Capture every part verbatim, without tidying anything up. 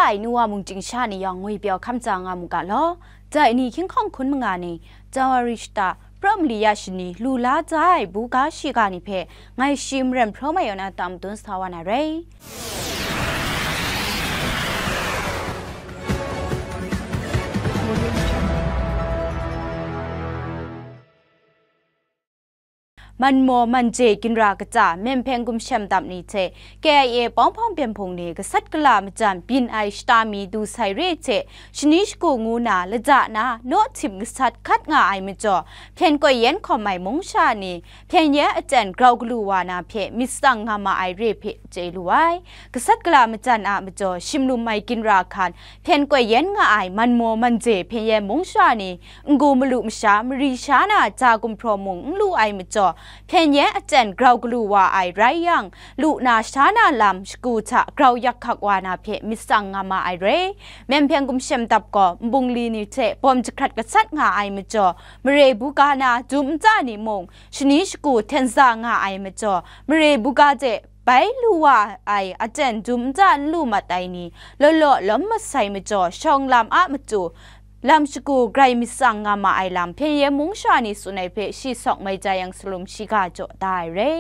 ai nu wa mung chying sha ni yawng ngwi pyaw hkam tsa nga mu ga law. Dai ni hkying hkawng hkun manga ning, Janwari shata, pra mali ya shani, lu la za ai buga shiga ni hpe, ngai shi maren hpraw mai yaw na tam dun sa wa na rai. Manmaw manje ginra kata, Myenhpeng gumshem dap ni hte K I A pawng hpawng byeng hpung ni gasat gala majan byin ai shata mi du sai re hte, shani shagu ngu na lada na naw htim gasat hkat nga ai majaw, hpyen koi yen hkawm ai mung sha ni, hpyen yen aten grau galu wa na hpe myit tsang nga ma ai re hpe chye lu ai. Gasat gala majan a majaw, shimlum ai ginra hkan, hpyen koi yen nga ai manmaw manje hpyen yen mung sha ni, n-gu malu masha, mari sha na ja gumhpraw mung n lu ai majaw, hpyen yen aten grau galu wa ai rai yang, lu na sha na lam shagu hta grau yak hkak wa na hpe myit tsang nga ma ai re. Myenhpeng gumshem dap gaw nbungli ni hte bawm jahkrat gasat nga ai majaw, mare buga na dum nta ni mung, shani shagu hten za nga ai majaw, mare buga de bai lu wa ai aten dum nta n lu mat ai ni, law law lawm masai majaw, shawng lam a matu, lam shagu grai myit tsang nga ma ai lam, hpyen yen mung sha ni tsun ai hpe shi sawk mai ja yang, salum shiga jaw da ai re.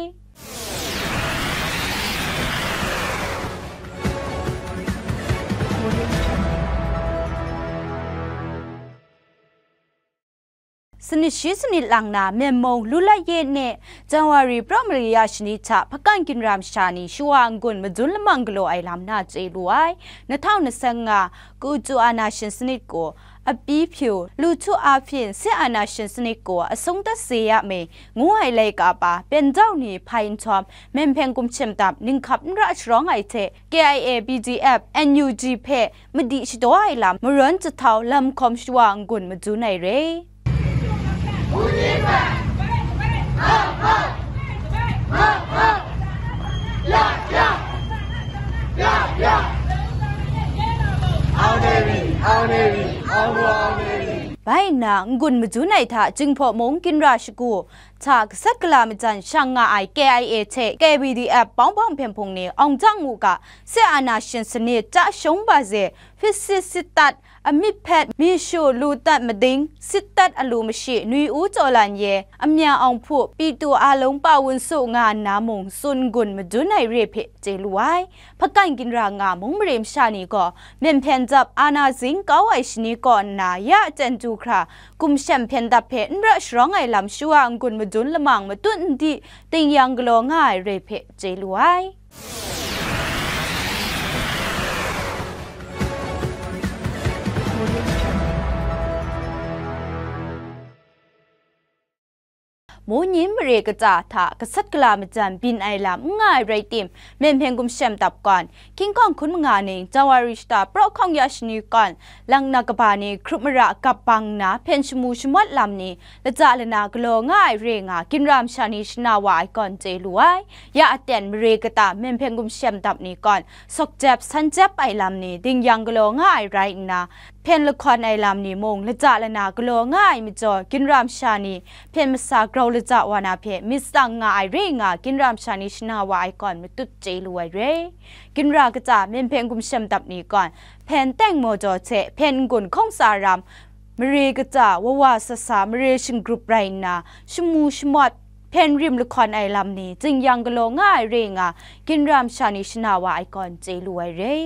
Sanit shi sanit lang na, Myen mung Lulat Yen e, Janwari pra mali ya shani hta hpakan ginra masha ni shawa n-gun madun lamang galaw ai lam na chye lu ai. Nahtau nasang nga, Kutu ana shin sanit gaw, Apyi Pyu, Lu Htu Apyin, se ana shin sanit gaw, Asung Tat Se Ya Me, ngu ai laika pa, Pyentau ni hpai nhtawm, Myenhpeng gumshem dap ninghkap n ra sharawng ai hte, K I A, P D F, N U G hpe madi shadaw ai lam, marawn jahtau lam hkawm shawa n-gun madun ai re. Bai nna, n-gun madun ai hta, Jinghpaw mung ginra shagu hta gasat gala majan shang nga ai K I A hte K P D F pawng hpawng byeng hpung ni, Awng Dang Ngu Ga, se ana shin sanit, Cha Shung Ba Ze, Hpit Sit Sit Dat, Amyit Hpet, Mi Shu Lu Tat Mading, Sit Dat Alu Mashi, Nwi U Taw Lan Ye, Amya Awng Hpu, Pitu A Lung Pa Wun Su nga nna mung tsun n-gun madun ai re hpe chye lu ai. Hpakan ginra nga mung mare masha ni gaw, Myenhpeng dap ana zing kau ai shani kaw nna ya aten du hkra, gumshem hpyen dap hpe n ra sharawng ai lam shawa n-gun madun lamang matut n di, ting yang galaw nga ai re hpe chye lu ai. Mu nyin mare kata hta gasat gala majan byin ai lam n nga ai rai tim, Myenhpeng gumshem dap gawn, hkying hkawng hkun manga ning, Janwari shata pra hkawng ya shani gawn, lang na kaba ni hkrup mara gap bang nna, hpyen shamu shamawt lam ni, lata lana galaw nga ai re nga, ginra masha ni shana wa ai gawn chye lu ai. Ya aten mare kata Myenhpeng gumshem dap ni gawn, sawk jep san jep ai lam ni, ding yang galaw nga ai rai nna, hpyen lahkawn ai lam ni mung, lata lana galaw nga ai majaw, ginra masha ni hpyen masa grau lata wa na hpe myit tsang nga ai re nga, ginra masha ni shana wa ai gawn matut chye lu ai re. Ginra kata Myenhpeng gumshem dap ni gawn, hpyen teng maw jaw hte hpyen n-gun hkawng tsa ram, mare kata wawa sasa, mare shinggrup rai nna, shamu shamawt, hpyen rim lahkawn ai lam ni, ding yang galaw nga ai re nga, ginra masha ni shana wa ai gawn chye lu ai re.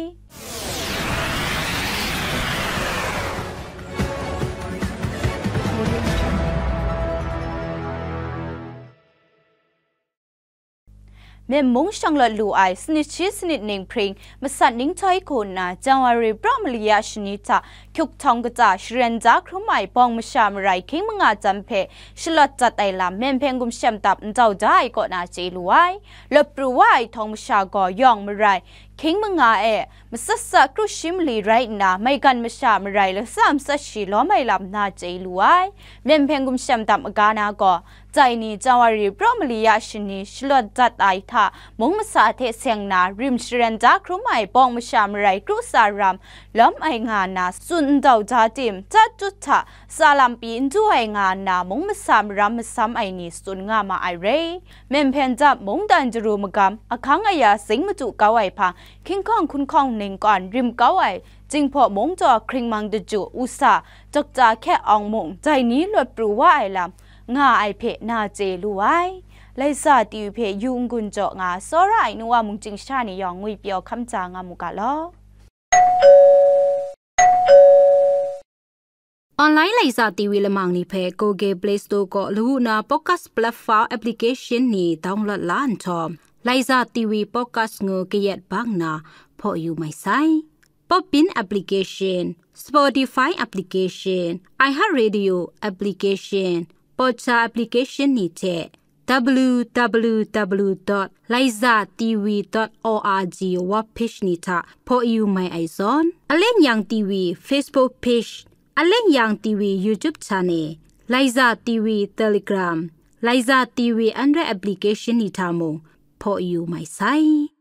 Myen mung shanglawt lu ai sanit shi sanit ning hpring, masat ninghtoi hku nna, Janwari pra mali ya shani hta, Hkyuk htawng kata sharen da hkrum ai bawng masha marai hkying manga jan hpe shalawt dat ai lam, Myenhpeng gumshem dap ndau da ai kaw na chye lu ai. Lawt pru wa ai htawng masha gaw yawng marai hkying manga e, matsat tsat kru shi mali rai nna, maigan masha marai latsa matsat shi lawm ai lam na chye lu ai. Myenhpeng gumshem dap maga na gaw, Dai ni Jawari praw mali ya shani shalawt dat ai hta, mung masa hte seng na rim sharen da hkrum ai bawng masha marai kru tsa ram lawm ai nga nna tsun ndau da tim, tat tut hta tsa lam pyi n du ai nga nna mung masa maram masam ai ni tsun nga ma ai re. Myen hpen dap mungdan jaru magam, ahkang aya zing madu kau ai hpang, hkying hkawng hkun hkawng ning kawn rim kau ai, Jinghpaw mung taw hkring mang daju usa, Dokta Hkye Awng mung dai ni lawt pru wa ai lam nga ai hpe na chye lu ai. Laiza T V hpe yu n-gun jaw nga tsawra ai nu wa mung chyingsha ni yawng ngwipyaw hkam ja nga mu ga law. Online Laiza T V lamang ni hpe Google Play Store kaw lawu na podcast platform application ni download la nhtawm, Laiza T V podcast ngu kayat bang na hpaw yu mai sai. Podbean application, Spotify application, iHeartRadio application, Podcha application ni hte w w w dot laiza t v dot o r g web page ni hta hpaw yu mai ai zawn, Alen Yang T V Facebook page, Alen Yang T V YouTube channel, Laiza T V Telegram, Laiza T V Android application ni hta mung hpaw yu mai sai.